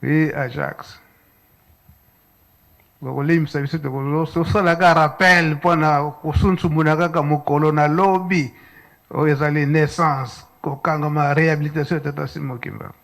Oui, Ajax. Bokolimbisa biso, tokosala kaka rappel mpona kosunsumuna kaka mokolo na lobi oyo ezali naissance, kokangama, réhabilitation ya Tata Simon Kimbangu.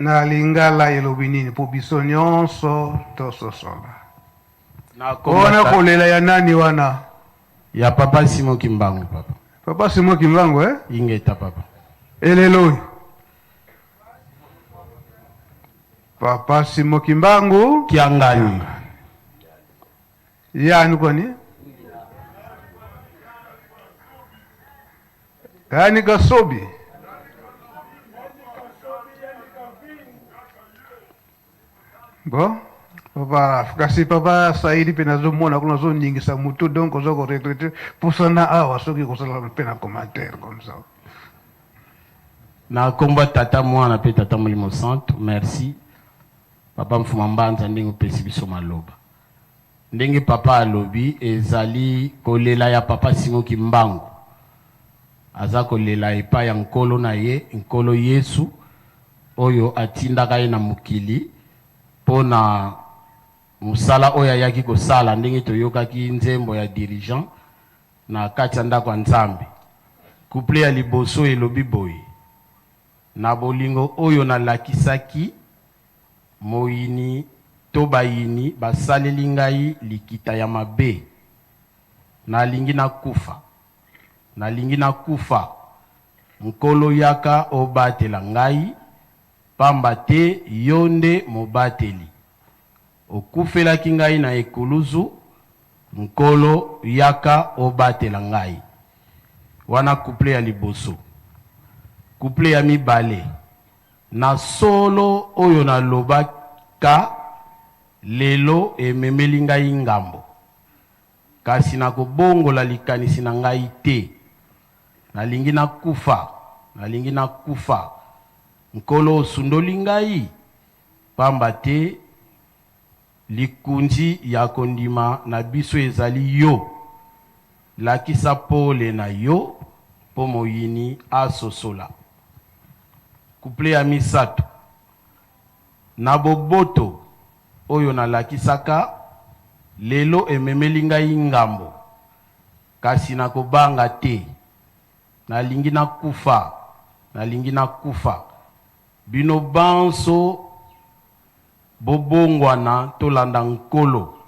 Na lingala elobi nini mpo biso nyonso tososola? Wana kolela ya nani wana? Ya papa Simon Kimbangu, papa. Papa Simon Kimbangu, eh? Ingeta, papa. Elelo oyo. Papa Simon Kimbangu Kiangani. Yani kwani? Yani Kasobi. Bon, papa, kasi papa Saidi mpe nazomona kuna azoningisa motu, donc oza koregretter pusana awa soki kosala mpe na commentaire comme ça. Na kombo Tata, Mwana mpe Tata Molimo Santo, merci papa Mfuma Mbanza ndenge opesi biso maloba. Ndenge papa alobi, ezali kolela ya papa Simon Kimbangu. Aza kolela epai ya Nkolo na ye, Nkolo Yesu, oyo atindaka ye na mokili mpo na mosala oyo ayaki kosala, ndenge toyokaki nzembo ya dirigeant na kati ya ndako ya Nzambe. Couplet ya liboso elobi boye: na bolingo oyo nalakisaki, moyini to bayini basaleli ngai likita ya mabe. Nalingi nakufa, nalingi nakufa, Nkolo yaka obatela ngai, pamba te yo nde mobateli. Okufelaki ngai na ekuluzu, Nkolo yaka obatela ngai. Wana couplet ya liboso. Couplet ya mibale: na solo oyo nalobaka, lelo ememeli ngai ngambo, kasi nakobongola likanisi na ngai te. Nalingi nakufa, nalingi nakufa, Nkolo osundoli ngai, pamba te likunzi ya kondima na biso ezali yo. Lakisa pole na yo mpo moyini asosola. Couplet ya misato: na boboto oyo nalakisaka, lelo ememeli ngai ngambo, kasi nakobanga te. Nalingi nakufa, nalingi nakufa, bino banso bobongwana tolanda Nkolo.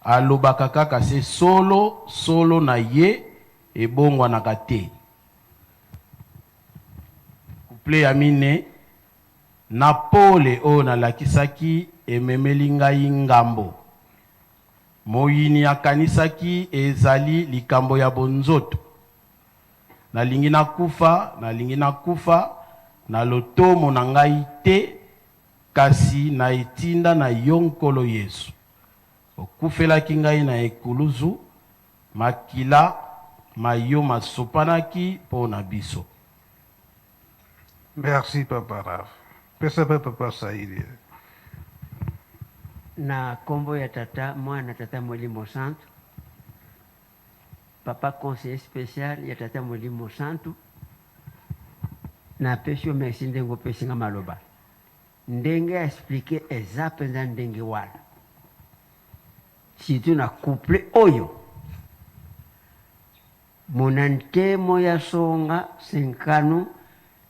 Alobaka kaka se solo, solo na ye ebongwanaka te. Couplet ya mine: na pole oyo nalakisaki ememeli ngai ngambo, moyini akanisaki ezali likambo ya bonzoto. Nalingi nakufa, nalingi nakufa, na lotomo na ngai te, kasi na etinda na yo Nkolo Yesu. Okufelaki ngai na ekuluzu, makila ma yo masopanaki mpo na biso. Merci papa Raf. Pesa pe papa Saidi. Na kombo ya Tata, Mwana, Tata Molimo Santu, papa conseiller spécial ya Tata Molimo Santu, napesi yo merci ndenge opesi nga maloba. Ndenge expliquer eza mpenza ndenge wana, surtout na couplet oyo: muna ntemo ya songa senkanu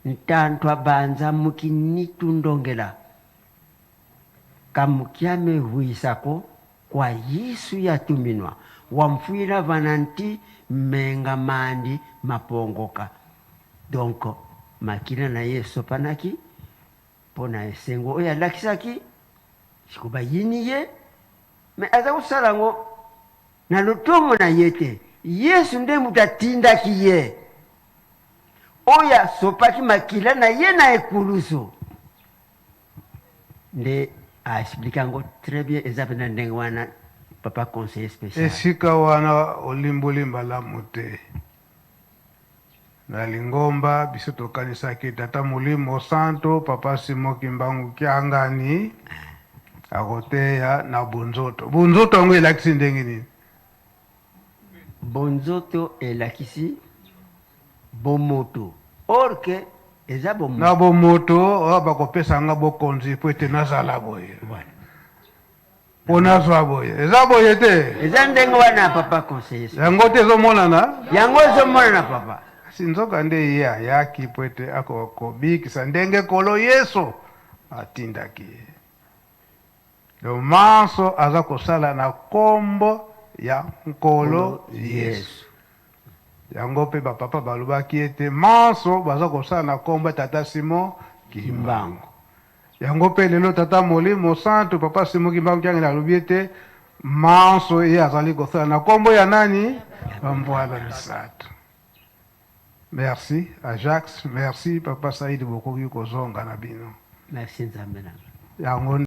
ntantwa banza mukinitundongela kamukiame huisako kwa Yesu yatuminwa wamfwila vana nti menga mandi mapongoka. Donc makila na ye esopanaki mpo na esengo oyo alakisaki. Siko bayini ye, mais aza kosala yango na lotomo na ye te. Yesu nde moto atindaki ye, oyo asopaki makila na ye na ekulusu. Nde aexpliquer yango très bien, eza mpenza ndenge wana, papa conseiller spécial. Esika wana olimboli malamu te. Na lingomba biso tokanisaki Tata Molimo Santo, papa Simon Kimbangu Kiangani, akoteya na bonzoto. Bonzoto yango elakisi ndenge nini? Bonzoto elakisi bomoto, or que eza na bomoto. Bomoto oyo bakopesa nga bokonzi po ete nazala boye, mpo nazwa boye, eza boye te? Eza ndenge wana, papa conseiller spécial. Yango te ezomonana. Yango ezomonana, papa. Kasi nzoka nde ye ayaki po ete akobikisa ndenge Nkolo Yesu. Atindaki ye. Donc manso aza kosala na kombo ya Nkolo Yesu. Yango mpe ba papa balobaki ete manso baza kosala na kombo ya Tata Simon Kimbangu. Yango mpe lelo Tata Molimo Santu Papa Simon Kimbangu Kiangani alobi ete manso ye azali kosala na kombo ya nani? Bambwala misato. Merci Ajax, merci Papa Saïd, bokoki kozonga na bino. Merci Nzambe na nga. Yango.